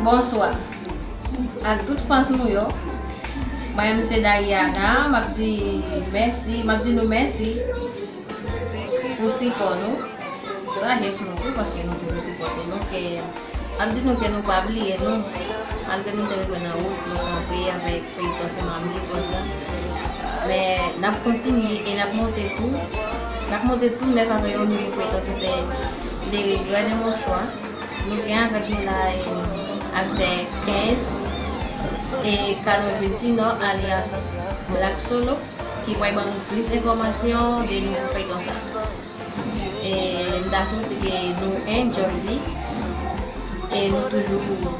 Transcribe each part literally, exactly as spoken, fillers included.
Bonswa ak tout fans nou yo. Mwen menm se Dariana, m ap di mèsi, m ap di nou mèsi pou sipò nou. Sa jès nou tou, paske nou toujou sipòte nou, ke m ap di nou ke nou pa bliye nou, malgre nou te rive nan wout, nou kanpe avèk feyton Se Manmi ki koz la. Men n ap kontinye e n ap monte tou. N ap monte tou nèf avèk yon nouvo feyton ki se Les Regrets de Mon Choix. Nou gen avèk nou la, e, aktè kenz e Kano Viltino alyas Black Solo ki pral ban nou plis enfòmasyon de nouvo feyton sa. E m ta swete ke nou enjoy li e nou toujou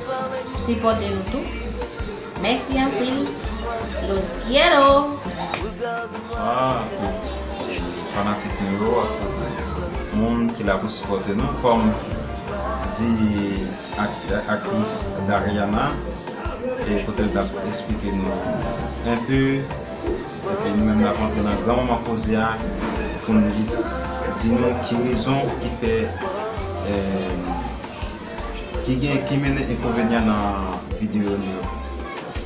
sipòte nou tou. Mèsi anpil. Los quiero! Bonswa a tout fanatik nou yo ak tout moun ki la pou sipòte nou. Kòm di ak, aktris Dariana, e kote l t ap esplike nou enpe, epi nou menm n ap antre nan gran moman koze a pou n jis di nou ki rezon ki fè, eh, ki gen, ki mennen enkonvenyan nan videyo nou yo.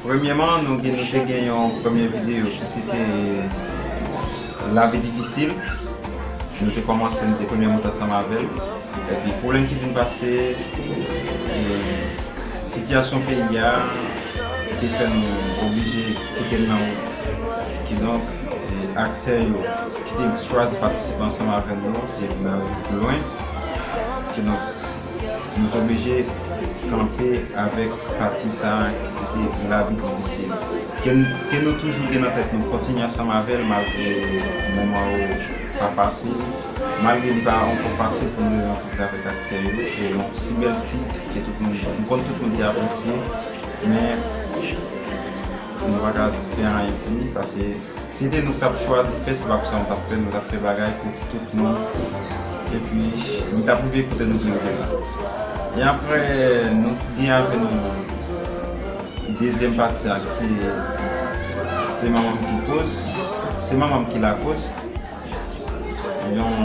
Premyèman, nou gen, nou te gen yon premye videyo ki se te Lavi Difisil. Nou te kòmanse, nou te premye monte ansanm avè l. Epi pwoblèm ki vin pase, e, sitiyasyon peyi a te fè nou oblije kite l nan wout. Kidonk, e, aktè yo ki te chwazi patisipe ansanm avè nou te vin al pi lwen. Kidonk, nou te oblije kanpe avèk pati sa a ki se te Lavi Difisil. Ke, ke nou toujou gen nan tèt nou, kontinye ansanm avè l malgre moman yo pa fasil, malgre li pa ankò fasil pou nou rankontre avèk aktè yo, e yon si bèl tit ke tout moun, m konn tout moun te apresye, men nou pa ka fè anyen pou li, paske si se te nou k t ap chwazi fè, se pa pou sa nou t ap fè, nou t ap fè bagay pou tout moun. Epi, nou t ap rive kote nou vle rive la. E apre, nou gen avè nou dezyèm pati a, ki se Se Manman m ki koz, Se Manman m ki lakoz. Yon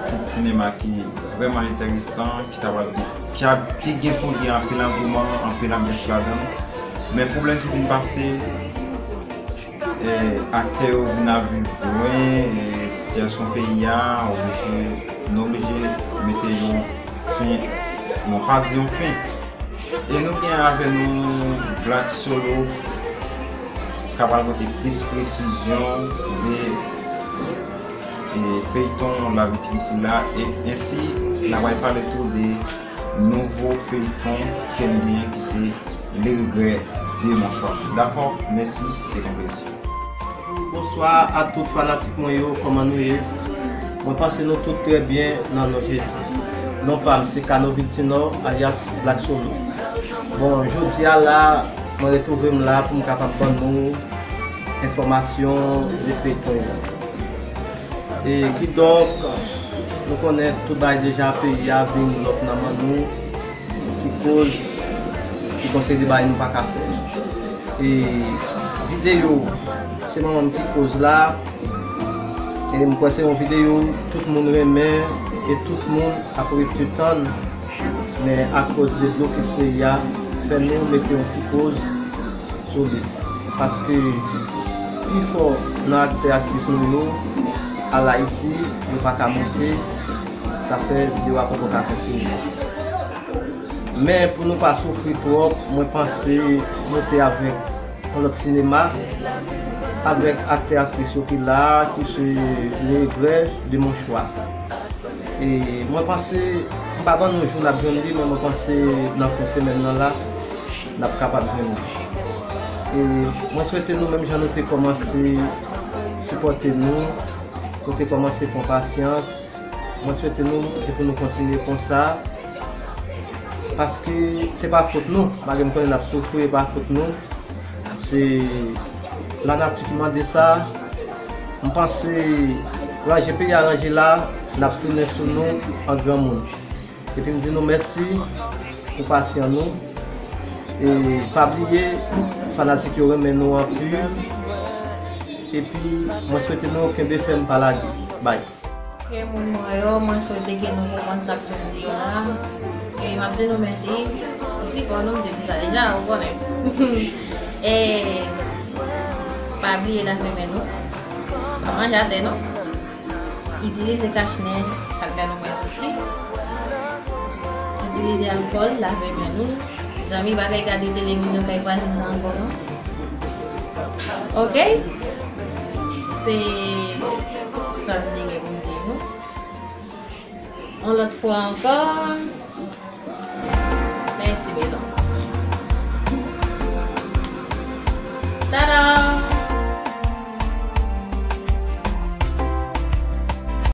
tit sinema ki vrèman enteresan, ki ta pral, ki ap, ki gen pou gen anpil angouman, anpil anbyans ladan l. Men pwoblèm ki vin pase, e, aktè yo vin ap viv lwen, e, sitiyasyon peyi a, oblije, nou oblije mete yon fen, bon, pa di yon fen. E nou gen avè nou Black Solo, k ap al pote plis presizyon de, e, feyton Lavi Difisil la, e ensi n ap pale tou de nouvo feyton ke n genyen ki se Les Regrets de Mon Choix. Dakò? Mèsi, se yon plezi. Bonswa a tout fanatik mwen yo, kòman nou ye? Mwen panse nou tout trè byen nan non Jezi. Non pa m se Kano Viltinò, alyas Black Solo. Bon, jodi a la, mwen retwouve m la pou m kapab ban nou enfòmasyon de feyton yo. E kidonk, nou konnen tout bagay deja, peyi a vin lòk nan men nou, ki koz, ki gon seri de bagay nou pa ka fè. E videyo Se Manman m ki koz la, e m kwè se yon videyo tout moun renmen, e tout moun ap rete tann, men akoz de blokis peyi a, fè nou mete yon ti poz sou li. Paske pifò nan aktè, aktris nou yo al Ayiti, yo pa ka monte, sa fè videyo a poko ka kontinye. Men pou nou pa soufri twòp, mwen panse monte avèk yon lòt sinema, avèk aktè, aktris yo ki la, ki se Les Regrets de Mon Choix. E mwen panse, m pa ban nou jou n ap jwenn li, men mwen panse nan fen semèn nan la, n ap kapab jwenn li. E mwen swete nou, menm jan nou te kòmanse sipòte nou, nou te kòmanse pran pasyans, mwen swete nou, se pou nou kontinye konsa, paske se pa fòt nou, malgre m konnen n ap soufri, e pa fòt nou. Se lanati ki mande sa. M panse ranje peyi a ranje la, n ap tounen sou nou an granmoun. Epi m di nou mèsi pou pasyan nou. E pa bliye, fanatik yo renmen nou anpil. Epi mwen swete nou kenbe fèm, pa lage. Bay. Ke moun mwen yo, mwen swete ke nou konprann sa k sot di yo la. E m ap di nou mèsi. Sipò nou, m te di sa deja, ou konnen. E pa bliye lave men nou. Pa manje atè non. Itilize kach nen ak dlo mwen soti. Itilize alkòl, lave men nou. Zanmi, pa gade televizyon kay vwazen nan ankò non. Ok? Se sa m te gen pou m di nou. Yon lòt fwa ankò. Mèsi, mezanmi. Tada!